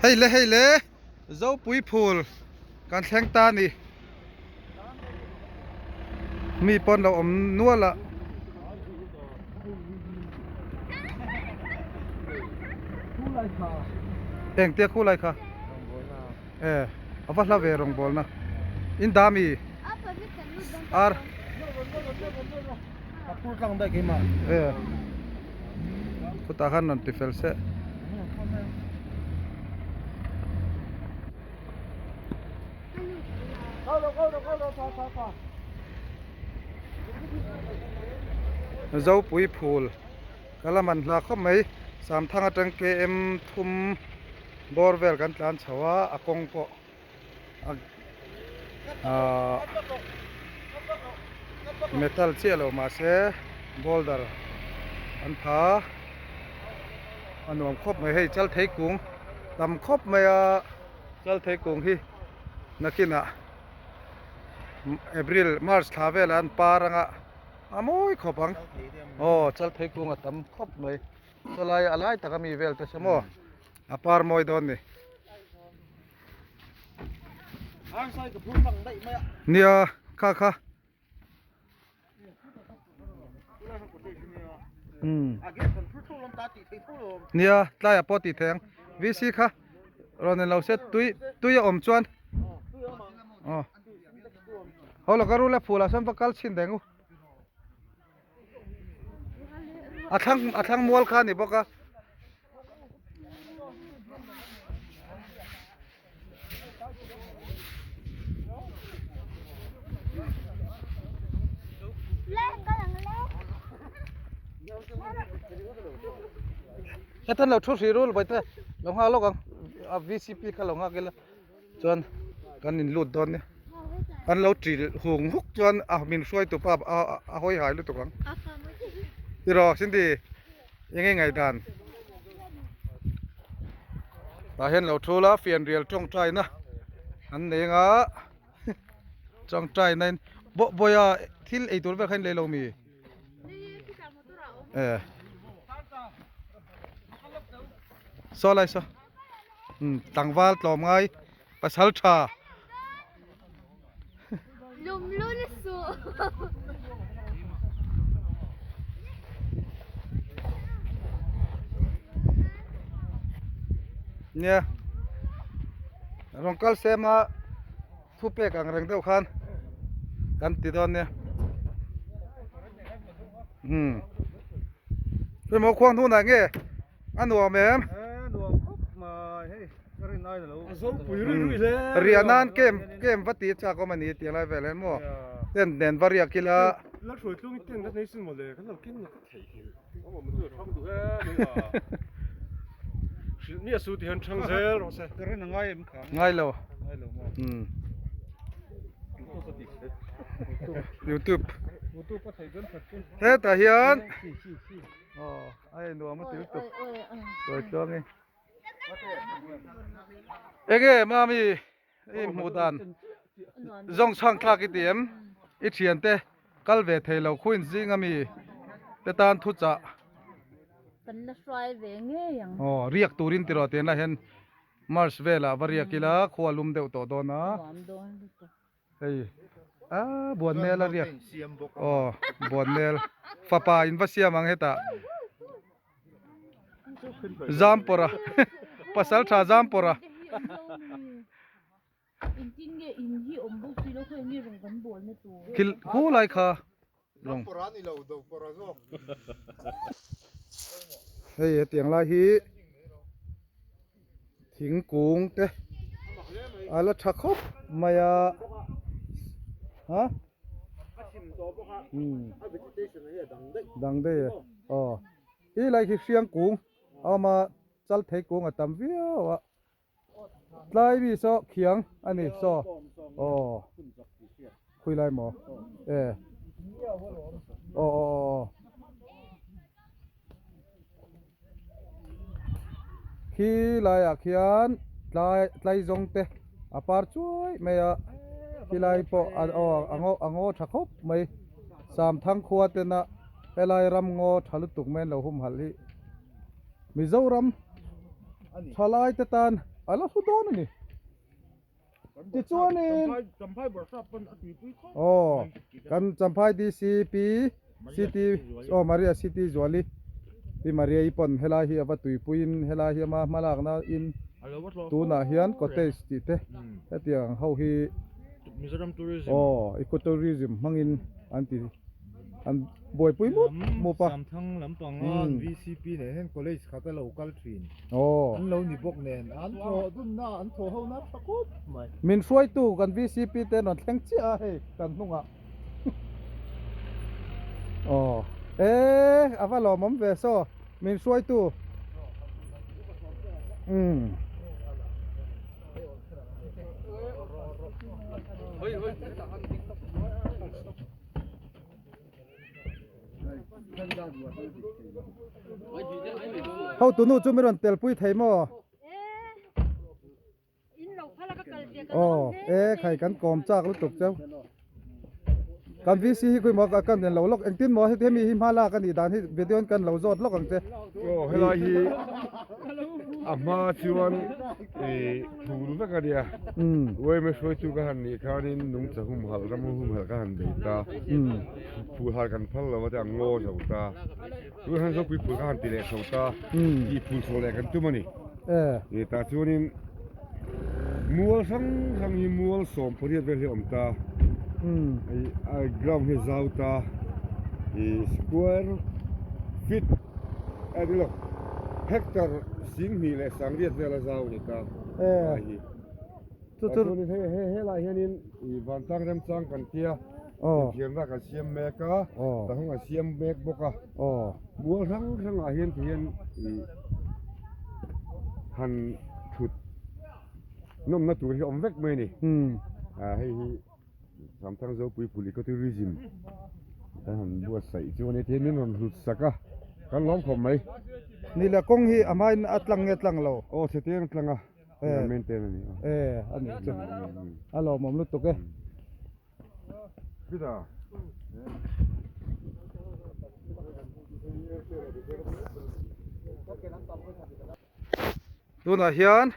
Hei le hei le Zopui phul kan thleng ta a ni. Mi pawn lo awm nual a. Engtia khulai kha? E a va hla ve rawngbawlna. In dah mi? Ar. E khutah khan rawn ti fel se. Zopui phul ka la man hla khawp mai Samthang atang km thum bawr vel kan tlan chho a a kawng pawh ahh metal chiah lo mahse boulder an pha a nuam khawp mai hei chal thei kung tam khawp mai a chal thei kung hi nakinah April March thla velah an par anga a mawi khawp ang aw chal thei kung a tam khawp mai chulai a lai taka mi vel te saw maw a par mawi dawn ni. Nia kha kha Nia tlaiah pawh tih theih ang VC kha rawn en lo se tui tui a awm chuan aw haw lo ka rul a phul ah sawn va kal chhin deng u a thlang a thlang mual kha a ni bawk a. Heta lo thu hrih rul baite lo nghak lawk ang a vcp kha lo nghak ila chuan kan in lut dawn nia kan lo ṭil hung huk chuan a min hruai tu pa a hawi hai lutuk ang tiraw Cindy. Eng nge ngaihdan? Tah hian lo thu la fianrial tawngtaina an nei anga tawngtaina in baw bawia thil ei tur vel kha in lei lo mi? E saw lai saw umm tlangval tlawm ngai pasal tha. Lumlun suh. Nia rawn kal sem a thu pek ang reng deuh khan kan ti dawn nia umm hemaw khuang hnunah nge a nuam em. Riah nan kem kem va tih chak awm a ni tih lai vel hian maw tent nen va riak ila ngai lo youtube hetah hian aw a nuam a ti lutuk sawi tluang e. Enge mami i hmuh dan zawng chhang thlak i ti em i thian te kal ve thei lo khuin zing ami te tan thu chah kan la hruai ve ngei ang aw riak turin tiraw tiang lai hian march velah va riak ila khua lum deuh tawh dawn a hei a buan nel a riak aw buan nel fapa in va siam ang hetah. Zampawrha pasal tha Zampawrha thil khu lai kha rawng hei hetiang lai hi thingkung te a la tha khawp mai a ha. Dang daih e aw hi lai khi hriang kung a awm a chal thei kung a tam viau a tlai mi saw khiang a ni saw aw khawi lai maw e aw aw aw khi laiah khian tlai tlai zawng te a par chuai mai a khilai pawh a aw a ngaw a ngaw tha khawp mai Samthang khua tena helai ram ngaw tha lutuk mai an lo humhalh hi Mizoram thalai te tan. a la hlu dawn a ni. Tichuanin aw kan Champhai DCP City aw Maria City Zuali Pi Maria-i pawn helai hi a va tuipuiin helai hi ama hmalakna in tunah hian cottage tih te hetiang ang ho hi aw eco tourism hmangin an ti an buaipui mup mup a. Samthang lampanga VCP nen hian college khat a lo kal thin. Aw. An lo ni bawk nen an thawh dunna an thawh ho na tha khawp mai. Min hruaitu kan VCP te an rawn thleng chiah a hei kan hnungah. Aw. E a va lawmawm ve saw min hruaitu. Umm. Hotu nu chu min rawn tel pui thei maw? Aw e khai kan kawm chak lutuk cheu. Kan VC hi khawi maw kan nen lo lawk engtin maw hemi hi hma lak a nih dan hi video in kan lo zawt lawk ang che. Aw helai hi a hma chuan ih phul vek a nia. Uaima hruaitu ka han nih khanin nungcha humhalh ram humhalh ka han bei ta. Phul har kan phal lo a te a ngaw zo ta. Tun han zopui phul ka han ti leh chho ta. Tih phul chho leh kan tum a ni. Tah chuanin mual hrang hrang hi mual 18 vel hi a awm ta. Ground hi a zau ta. Square feet a ni lo hectare 2800 vel a zau a ni ta. Chu chu Hei hei helai hianin ih vantlang remchang kan tia inthiamna kan siam mek a tahawng an siam mek bawk a mual hrang hrangah hian ti hian ih han thut nawmna tur hi a awm vek mai a ni hei hi Samthang Zopui Phul Ecotourism kan han buatsaih chu a ni tihian min rawn hlut sak a kan lawm khawp mai. Ni le kawng hi a hmain a tlang nge tlang lo? Aw chhe te an tlang a. Eh eh a nih chu a lawmawm lutuk e. Tunah hian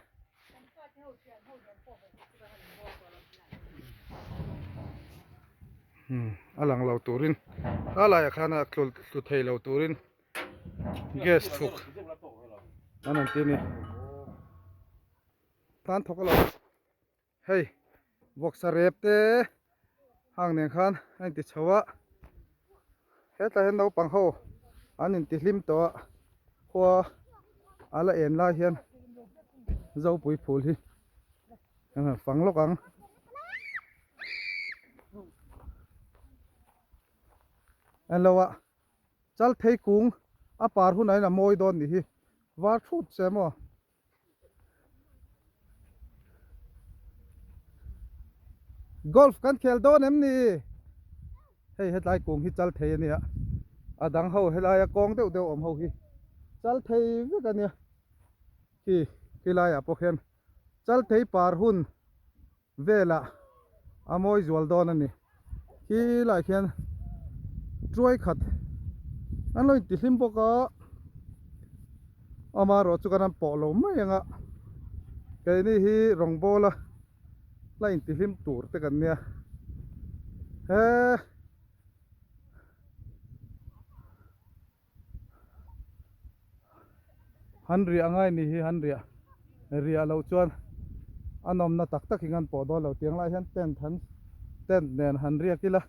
a lang lo turin a laiah khan a tlu thei lo turin gas thuk an an ti a ni tan thawk a lo hei vawksa rep te hang nen khan a inti chho a hetlai hian naupang ho an inti hlim tawh a khua a la en lai hian zopui phul hi fang lawk ang. Englo ah. Chal thei kung a par hunah hian a mawi dawn nih hi var thut che maw. Golf kan khel dawn em ni? Hei hetlai kung hi chal thei a nia a dang ho helaia kawng deuh deuh awm ho hi chal thei vek a nia khi khilaiah pawh khian chal thei par hun velah a mawi zual dawn a ni. Khi lai khian tuai khat an lo intihlim bawk a, amaherawh chu kan han pawh lo mai ang a, keini hi rawngbawla la intihlim tur te kan nia he. Han riah ngai ni hi han riah riah loh chuan a nawmna tak tak hi ngan pawh dawn lo tiang lai hian tent han tent nen han riak ila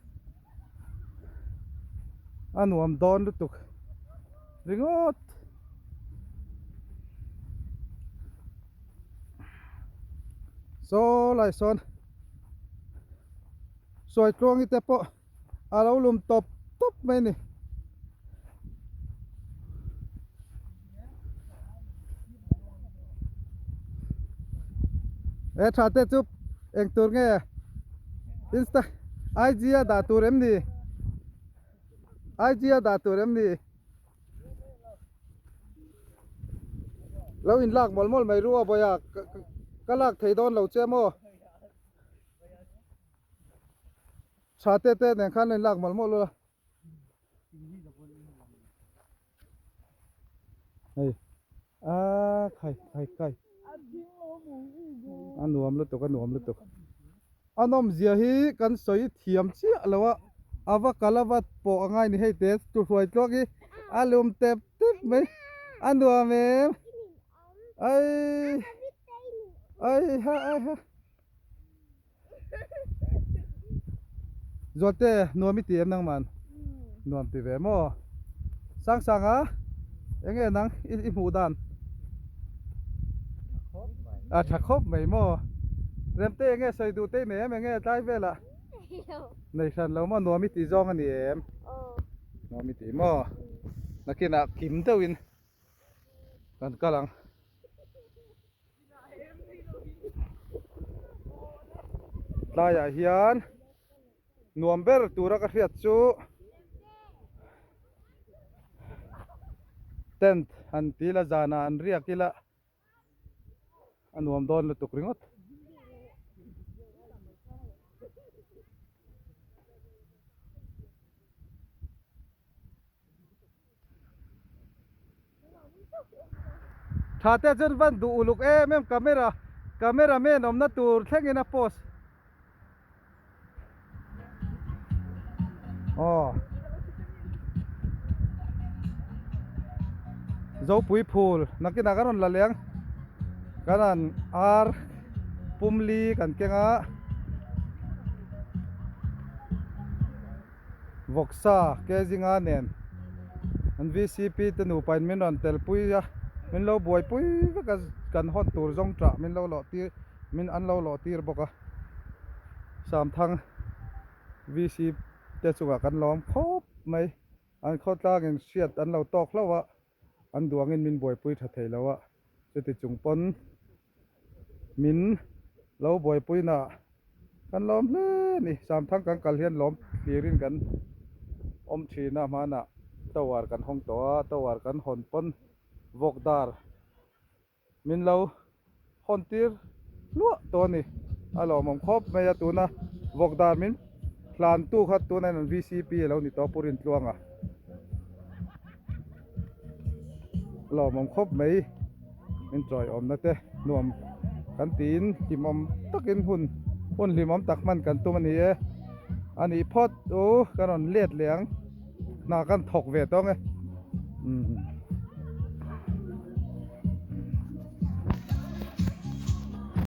a nuam dawn lutuk ringawt. Saw lai sawn sawi tluangi te pawh. a lo lum tawp tawp mai a ni. He tha te chu eng tur nge insta IG a dah tur em ni IG a dah tur em ni lo in lak mawlh mawlh mai ru a bawih a ka lak thei dawn lo che maw. Tha te te nen khan a inlak mawlh mawlh a. Hei a khai khai khai. A nuam lutuk a nuam lutuk. A nawmzia hi kan sawi thiam chiah lo a, a va kal a va pawh a ngai ni hei te tu hruai tluak hi a lum tep tep mai a nuam em ai ai ha ai ha Zualte nuam i ti em nangman nuam ti ve maw sang sang a enge nang i hmuh dan a tha khawp mai maw Remte enge sawi duh te i nei em enge tlai velah nei hran lo maw nuam i tih zawng a ni em nuam i ti maw nakinah kim deuhin kan kal ang. Tlaiah hian nuam ber tura ka hriat chu tent han ti ila zanah an riak ila a nuam dawn lutuk ringawt. Tha te chuan van duh uluk em em camera camera man awmna tur thlengin a post aw Zopui phul nakinah kan rawn la leng kan han ar pumli kan keng a. Vawksa ke zinga nen an vcp te nupa in min rawn tel pui a min lo buaipui vek a kan hawn tur zawng tah min lo lawh tir min an lo lawh tir bawk a Samthang VC te chungah kan lawm khawp mai an khawtlang in hriat an lo tawk hlauh a an duang in min buaipui tha thei lo a chuti chung pawn min lo buaipui na kan lawm hle a ni Samthang kan kal hian lawm thlir in kan awm thin a hmanah tower kan hawng tawh a tower kan hawn pawn vawk dar min lo hawn tir hluah tawh a ni a lawmawm khawp mai a tuna vawk dar min hlan tu kha tunah hian VCP a lo ni tawh a Pu Rintluanga lawmawm khawp mai min chawiawmna te nuam kan tiin hlimawm takin hun hun hlimawm tak hman kan tum a ni e a nih phawt u ka rawn let leh ang hna kan thawk ve tawng e umm.